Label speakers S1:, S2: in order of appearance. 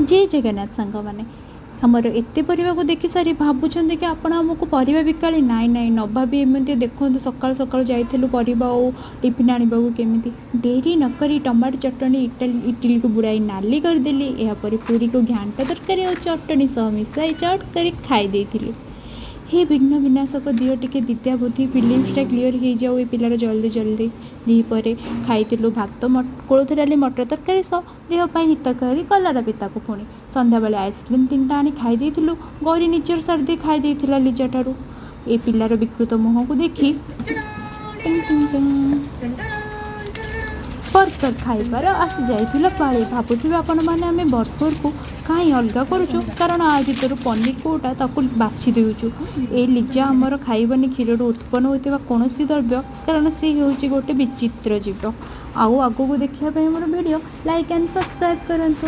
S1: ଜୟ ଜଗନ୍ନାଥ ସାଙ୍ଗମାନେ। ଆମର ଏତେ ପରିବାକୁ ଦେଖି ସାରି ଭାବୁଛନ୍ତି କି ଆପଣ ଆମକୁ ପରିବା ବିକାଳି? ନାଇଁ ନାଇଁ, ନ ଭାବି ଏମିତି ଦେଖନ୍ତୁ, ସକାଳୁ ସକାଳୁ ଯାଇଥିଲୁ ପରିବା ଆଉ ଟିଫିନ୍ ଆଣିବାକୁ। କେମିତି ଡେରି ନକରି ଟମାଟୋ ଚଟଣି ଇଟିଲିକୁ ବୁଡ଼ାଇ ନାଲି କରିଦେଲି। ଏହାପରେ ପୁରୀକୁ ଘାଣ୍ଟ ତରକାରୀ ଆଉ ଚଟଣି ସହ ମିଶାଇ ଚଟ୍ କରି ଖାଇ ଦେଇଥିଲି। ହେ ବିଘ୍ନ ବିନାଶକ, ଦିଅ ଟିକେ ବିଦ୍ୟା ବୁଦ୍ଧି, ପ୍ରିଲିମ୍ସଟା କ୍ଲିଅର୍ ହେଇଯାଉ ଏ ପିଲାର ଜଲ୍ଦି ଜଲ୍ଦି। ଦ୍ୱିପହରେ ଖାଇଥିଲୁ ଭାତ, କୋଳଥ ଡାଲି, ମଟର ତରକାରୀ ସହ ଦେହ ପାଇଁ ହିତକାରୀ କଲରା ପିତାକୁ। ପୁଣି ସନ୍ଧ୍ୟାବେଳେ ଆଇସ୍କ୍ରିମ୍ ତିନିଟା ଆଣି ଖାଇ ଦେଇଥିଲୁ। ଗୌରୀ ନିଜର ସାରି ଦେଇ ଖାଇ ଦେଇଥିଲା ଲିଜା ଠାରୁ। ଏ ପିଲାର ବିକୃତ ମୁହଁକୁ ଦେଖି ଟିଙ୍ଗ ଟିଙ୍ଗ ଟିଙ୍ଗ। ବର୍ଗର ଖାଇବାର ଆସିଯାଇଥିଲା ପାଳି। ଭାବୁଥିବେ ଆପଣମାନେ, ଆମେ ବର୍ଗରକୁ କାହିଁ ଅଲଗା କରୁଛୁ? କାରଣ ଆ ଭିତରୁ ପନିର କେଉଁଟା, ତାକୁ ବାଛି ଦେଉଛୁ। ଏ ଲିଜା ଆମର ଖାଇବନି କ୍ଷୀରରୁ ଉତ୍ପନ୍ନ ହୋଇଥିବା କୌଣସି ଦ୍ରବ୍ୟ, କାରଣ ସେ ହେଉଛି ଗୋଟେ ବିଚିତ୍ର ଜୀବ। ଆଉ ଆଗକୁ ଦେଖିବା ପାଇଁ ଆମର ଭିଡ଼ିଓ ଲାଇକ୍ ଆଣ୍ଡ ସବସ୍କ୍ରାଇବ୍ କରନ୍ତୁ।